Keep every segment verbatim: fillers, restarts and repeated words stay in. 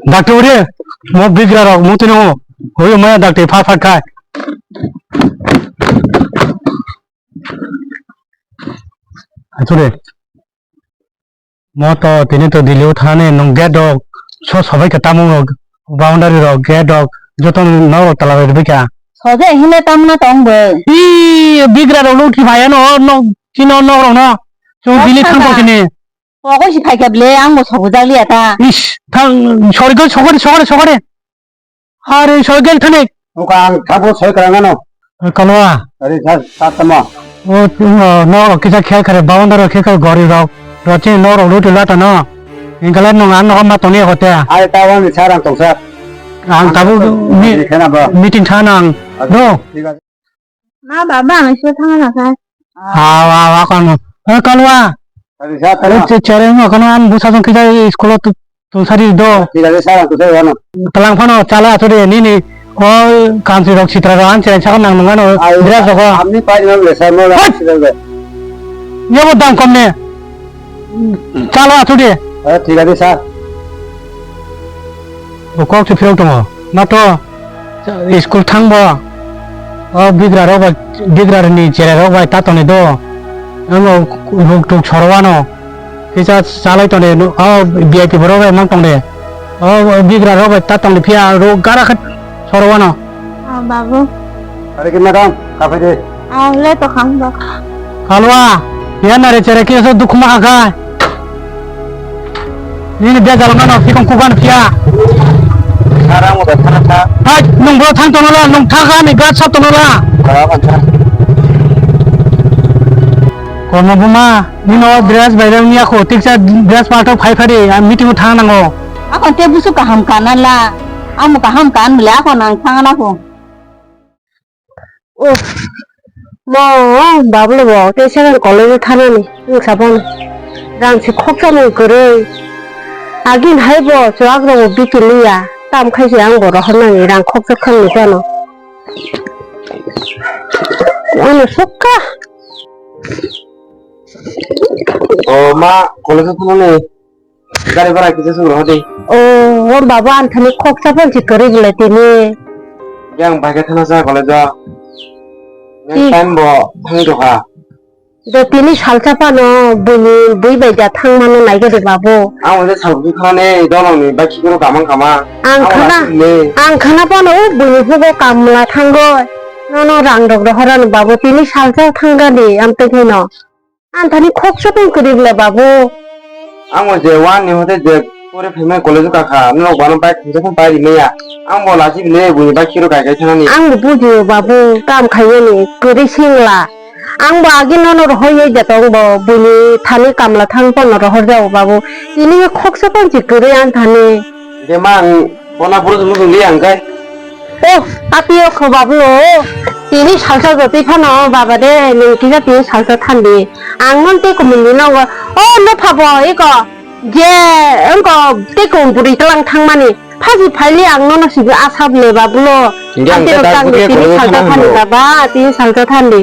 Dakti uri, mo bigra rok, mo tino, hui maya dakti pha pha khai. Achu de. Mo to tini to Delhi o thani nung gate rok so sobai ka tamo rok boundary rok gate rok joto nok rok tala rok rwbai ka. Soja hine tamna tong bo. Ih, bigra rok lukhi phai ano nok chino nok rok no. Chung Delhi thang tong kini. Pokoi si phaikha ble, ang bo sobujakliya ta. Ish, thang, sorry, sorry, sorry, sorry. Hari sorry, thani. Oka ang thabo soi karang ano. Kalwa. Ari sa, sa tama. O, no, kisa khel khare, bawandar khel khare gori rok. Rochin no rok lutu lata no. Ingkala nung ang no ma toni hote. Ari tawan ni sarang tong sar. Ang tabu mi-, meeting thana ang. Do. Ma, baba, ang school thangna kha. Awa, awa, kono. Eh, kalwa. Tadi sa, tadi. Eh, che-, chere no, kono ang busa jong kija school tu, tu sari do. Thik ase, sir, ang tu sai ano. Talang phano chala achu de, nini. O, kansi rok sitra rok ang chereng sakon nang nung ano. Ai, dress rok. Amni pai nang le, sir, mo la. Hot! Sir, le. Yabo dam kom ne. Chala achu de. Eh, thik ase, sir. Bo kok se phirok tongo. Ma to. School thangbo, o bigra rok bai, bigra ni cherai rok bai ta toni do. Amo ruk tuk sorwano. Kisa salai toni, o V I P borok bai mang tong de. O bigra rok bai ta tong de phiya ruk gara khat sorwano. Ah, babu. Are kena kam, kafe de. Ah, le to khang ba. Kalwa, ya nare chere kisa dukhu ma kha. Nini bia jalangmano phikong kuban phiya. Sara mo da thana tha. Hai, nung bro thang tono la, nung tha kha ni gat sap tono la. Sara mo tha. Komo buma, nino dress bai rang niya kho, tiksa dress patok phai phari, a meeting o thang nango. Akon te busu kaham kana la, amo kaham kan bole akon ang thang na kho. Oh, mo, babulo bo, tei second college o thanani, wng sabono. Rang se khoksa mung kwrwi. Agin hai bo, chuwak rok bo bikiliya. Tam khai se ang bo rohornani, rang khoksa khang ni phano. Ano sukha. Oh, ma, college o thanani. Gari bhara kisa sung rohor di. O, o babu, ang thani khoksa phone se kwrwi bwlai tini. Yang bai khe thana sa college o. Yang time bo thangwi rokha. Do tini salsa phano buini bui bai da thangmano naikhe de babu. Ang wngkhe salsa phano ne dolong ni bai khikoro kamang kama. Ang khana, ang khana phano o buini hugo kamla thangoi. Nono rang rok rohorano babu tini salsa thangani amtwi kheno. Ang thani khoksa tong kwrwi bwlai babu. Ang o je one ni hote je pore phaimani college o kakha, norok bono bike khungsa phano pai rimaya. Ang bo lachi bile buini bike khiro kai kai thanani. Ang bo bujio babu, kam khaiyani kwrwi singla. Ang bo agi nono rohorya jatong bo buini thani kamla thang phano rohorjao babu. Tini khoksa tong si kwrwi ang thani. Hingke ma ang bona phuru chwng nukung di ang kai. Oh, apiyo kho babu o. Tini salsa jotwi phano baba de, nwng kisa tini salsa thandi. Ang non tei kumun di nongo. Oh, no phabo iko. Je, engko tei kum bwrwi tlang thangmani. Phaji phaili ang nono sidi asab le babu lo. Hingke ang tei tei rok tang di tini salsa thandi baba, tini salsa thandi.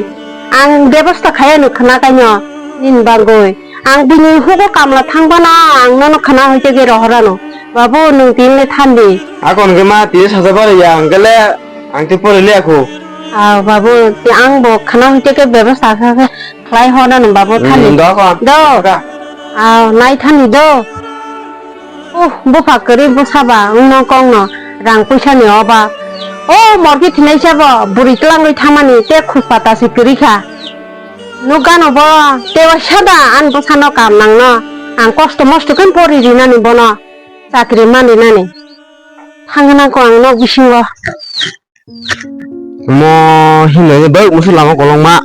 Ang bebosta khaya no khna kaino. Nin bagoi. Ang bini hugo kamla thangphano ang nono khna hoite ge rohorano. Babu, nwng tini le thandi. Akon ge ma tini saja bari ya, ang kele ang te pore le akho. Ah, babu, ti ang bo khna hoite ge bebosta kha khe khlai hona no babu thandi. Hmm, do ko. Do. Ka. Ah, nai thandi do. Uh, bupha kwrwi bwsaba wngno kongno rang puisa ni oba. O morki thinaisa bo bwrwi twlangwi thamani tei khuspata se kwrwi kha. Nukgano bo tewa sada ani bwsano kam nangno ang kosto mosto khe pori rinani bono chakri man rinani. Thangna ko ang nok bisingo. Mo hinwi bai musu lama kolokma.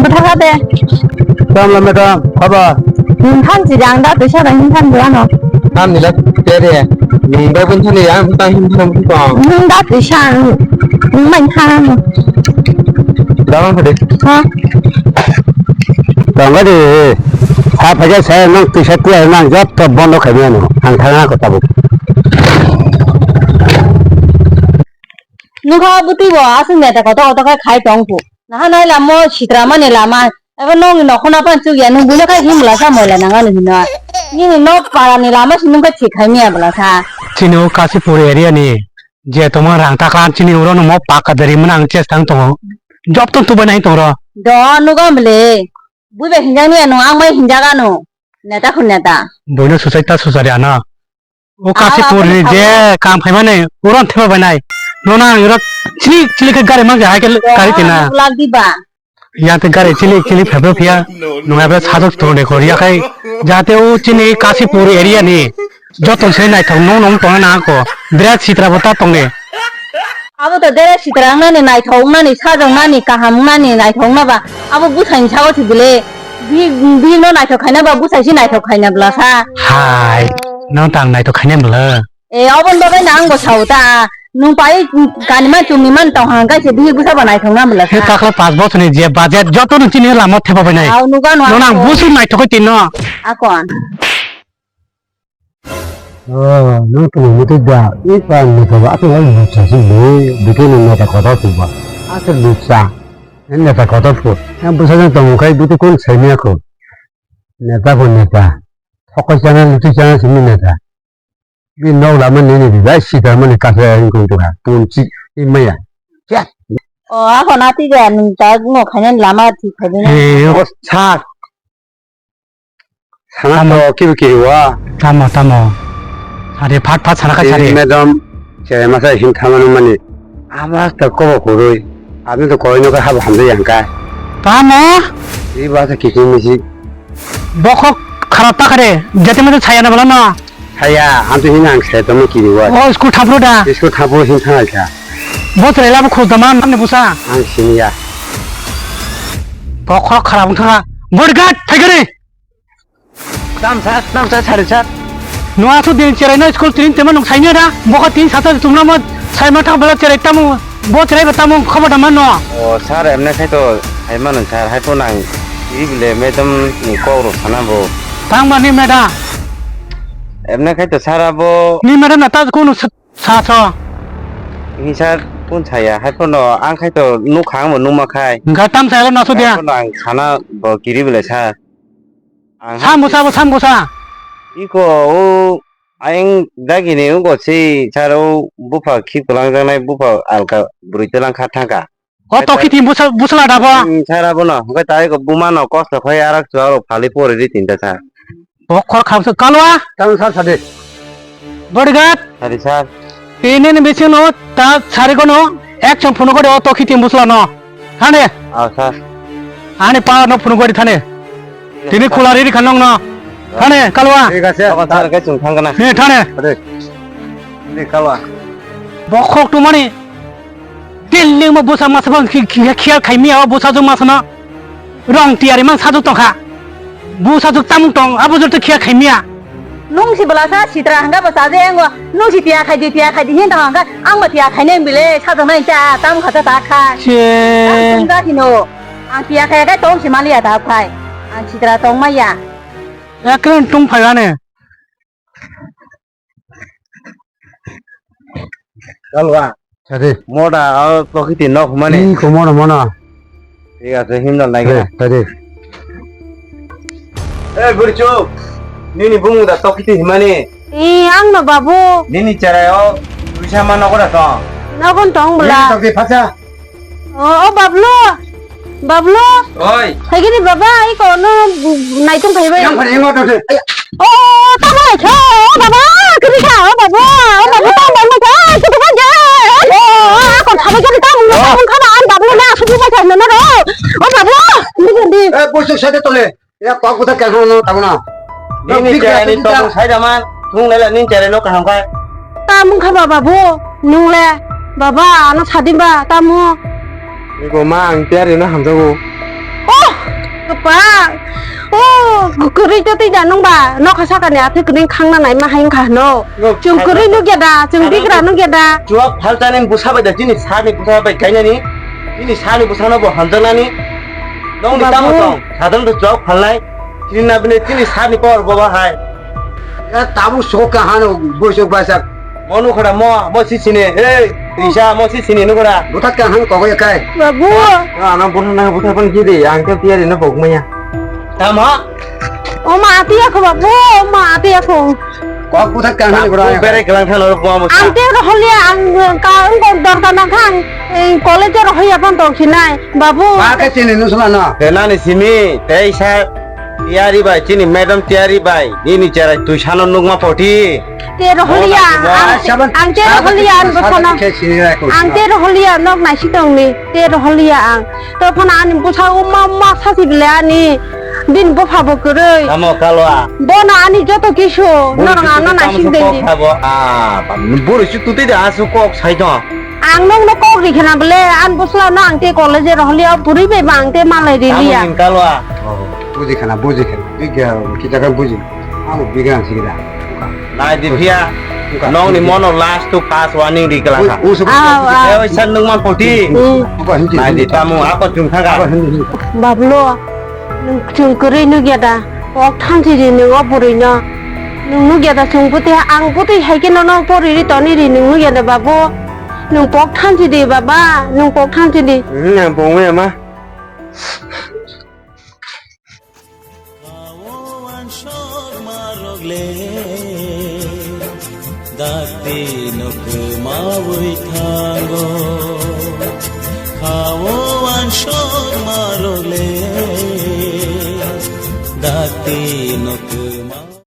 Bwthaka de. Tamla madam, haba. Nung thansi jang da tuisa da hin than buano. Tam nila tere. Nung da bun thani yang ta hin thang tong. Nung da tuisa ang. Nung main thang. Dalam tadi. Ha? Tangga de. Ta phaikhe se nwng twisa tiya nang jotto bondo khaimani ang thangna ko tabuk. Nukha bwtwi bo aswk neta kotor kotor khe khai tong phu. Naha nai lamo sitra mani lama. Abo nokni nokhona pan chukya nwng buino khai himla sa moila nang ani hino. Nini nok para ni lama si nung khe thik khai miya bwla sa. Chini o Kasipur area ni je tongma rang taklan chini uro no mo pakka dari mwnang chestang tongo. Job tong tubai nai tong ro. Do nuga mle. Bui bai hinjak niya nwng ang bai hinjak ano. Neta khun neta. Buino suchai ta suchari ano. O Kasipur ni je kam khaimani uron theba bainai. Nona ang iro chili chili khe gari mangja hai khe gari tina. Lak diba. Yang te gari chili chili phebro phiya. Nunga bra sajok to de koriya khai. Jate o chini Kasipur area ni joto se naithok no nong tong na ko. Birat sitra bo ta tong de. Abo to dere sitra wngnani, naithok wngnani, sajwk wngnani, kaham wngnani, naithok wngna ba abo bwsai ni sago si bile. Bihik, bihik no naithok khaina ba bwsai si naithok khaina bwla sa. Hai, no tang naithok khaina bwla. E, oboni bagwi no ang bo sao ta. Nwng pai kanima chumni man tong hang kai se bihik bwsa ba naithok na bwla sa. He takla pas bosor ni je budget joto no chini lama thepa bai nai. Au nuga no. No nang busu naithok tin no. Akon. Oh, nang tini muti da, i pa neta ba, ate wai mucha si bo, buti ni neta kotor tu ba. Ate mucha, en neta kotor tu. En busa jang tong kai buti kon sai mi ako. Neta ko neta. Thokoi chana, luti chana simi neta. Bi nok lama nini bi bai sita mani kasa yang kung tu ha. Pun si, i maya. Ya. Oh, ako nati ga, nung ta ngo khaina lama thik khaina. Eh, oh, sa. Sana tamo. To kibi kiri wa. Tamo, tamo. Sari, phat, phat, sana ka sari. Madam, cherai masa hin thamano mani. Abas ta kobo kurui. Abni to koi no ka habo hamde yang ka. Tamo? Iba ta kiki misi. Bokok kharap ta khare. Jate mate chaya na bala na. Haya, ang to hina ang saya tamo kiri wa. Oh, school thapro da. School thapro hin thangai kha. Bo chwrai labo khoj da man, namni busa. Ang siniya. Bo khorok kharap wng thangha. Bodyguard, thaigari. Tam sir, tam sir, sari sir. No asu din cherai no school tinin tema nung saini da. Bo kha tin sata tumna mo sai ma thang bela cherai tamu. Bo cherai ba tamu khobo da man no. O sir, emne khai to hai mano sir, hai po nang. Iri bile madam ni kok ro sana bo. Tang mani madam. Emne khai to sir abo. Ni madam na ta ko no Sa so. Ni sir, kun saya, hai pono ang khai to nukha ang bo nukma khai. Hingkha tam saya no so dia. Hai pono ang sana bo kiri bele sir. Ang Sam hai busa bo sam busa. Iko o ayang dagi ni ungo si sir o bupha khip lang jang nai bupha alka brui telang kha thangka. O toki tin busa, busla da bo. Hmm, sir abono. Hwnkhe tai ko buma no kosto khai arak chuwak rok phali pori ri tinta sir. Bo khor kham se kalwa. Tang sir sade. Bodyguard. Sari sir. Tini ni bising no ta sari kono action phunu kore o toki tin busla no. Thane. Ah sir. Ani pa no phunu kore thane. Tini khula ri ri khanong no. Thane kalwa. Thik ase. Tokon sir kai chung thang kana. Ni thane. Ade. Ni kalwa. Bokhok tumani. Building mo busa masa bang khi-, khi-, khial khai miya o busa jung masa no. Rong tiyari mang sajwk tongkha. Busa jwk tamung tong, abo jwk khial khai miya. Nung si bwlasa sitra hwnkha bo chaje ango. Nung si tiya khai di, tiya khai di hin tong hwnkha. Ang bo tiya khai nang bile sajwk nai cha tam kha cha ta kha. Che. Ang tong ja hino. Ang tiya khai kai tong si maliya ta khai. Ang sitra tong maya. Ekren tung phai ane. Kalwa. Sadi. Moda o tokiti nok humani. Ih, ko mono, mono. Thik ase, himdal nai gina. Sadi. Eh, Burchu. Nini bumu da tokiti himani. Ih, ang no babu. Nini cherai o, tuisa ma nokora tong. Nogon tong bula. Nini tokti phacha. O, o Bablu. Bablu. Oi. Phaigini baba, ai ko no naitung phaibai. Yang phari yang ngoto se. O, tamo lai kha, o baba, kiri kha, o baba, o baba, tamo lai kha, kutu ba ja. O, a ko thabai kha, tamo, tamo kha na, an Bablu na, sudu ba kha na ro. O Bablu, ni ni. Eh, bosu sade tole. Ya, kok kutha kaham no tamo na. Nini cherai ni tong sai da man. Thung lela nini cherai no kaham khai. Tamung kha ba babu, nung le. Baba, ano sadim ba, tamo. Ego ma ang tiyari no hamjago. Oh, kapa. Oh, kwrwi to twi da nung ba. Nokha saka ni athe kwrwi khang na nai ma hai wngkha hno. Chwng kwrwi nukya da, chwng bigra nukya da. Chuak phaltani bwsa bai da, chini sani bwsa bai kainani, chini sani bwsano bo hamjaknani. Nokni tamo tong, sadang to chuak phalnai. Nini na bini chini sani por boba hai. Ya tabuk sok ka hano boisok basak. Mo nukhara mo, mo si sini. Hey, Risa, mo si sini nukhara. Butat ka hano kogo ya kai. Babu. Ah, na butat na butat pan gidi, ang ke tiari na bok maya. Tama. O ma ati ako babu, o ma ati ako. Kok butat ka hano bura. Berai kelang thang ro mo. Ang te rohliya, ang ka ang kok dorkar na khang. College rohliya pan tong sinai. Babu. Ma ke chini nusla na. Te nani simi, te isa tiyari bai, chini madam tiyari bai, nini cherai twi sano nukma poti. Te rohliya, ang, ang te rohliya, ang bosana. Ang te rohliya, nok naisi tongni, te rohliya ang. To phana ani bwsa uma uma sasi bile ani, bin bopha bo kwrwi. Tamo kalwa. Bono ani joto kisu, norong ano naising dengdi. Kok habo, ah, buru si tuti de asu kok sai to. Ang nokno kok ri khna bole, ang bwsla no ang te college rohliya, puri bai ba ang te malai riliya. Tamo ni kalwa. Oh, buji khna, buji khna. Bigya, kita kan buji. Amo bigya ang sikida. Nai di phiya, nong ni mono last to pass warning ri kala kha. Aw, aw. Eh, oi san nung man poti. Nai di tamu, ako chung thaga. Bablo. Nwng chwng kwrwi nukya da? Kok thansi di nwng o bwrwino. Nwng nukya da chwng bwtwi, ang bwtwi hai khe nono pori ri toni ri nwng nukya da babu? Nwng kok thansi di baba, nwng kok thansi di. Hmm, ang bongwi ama. Dakti no kwmawi thango, khao wansok marok le. Dakti no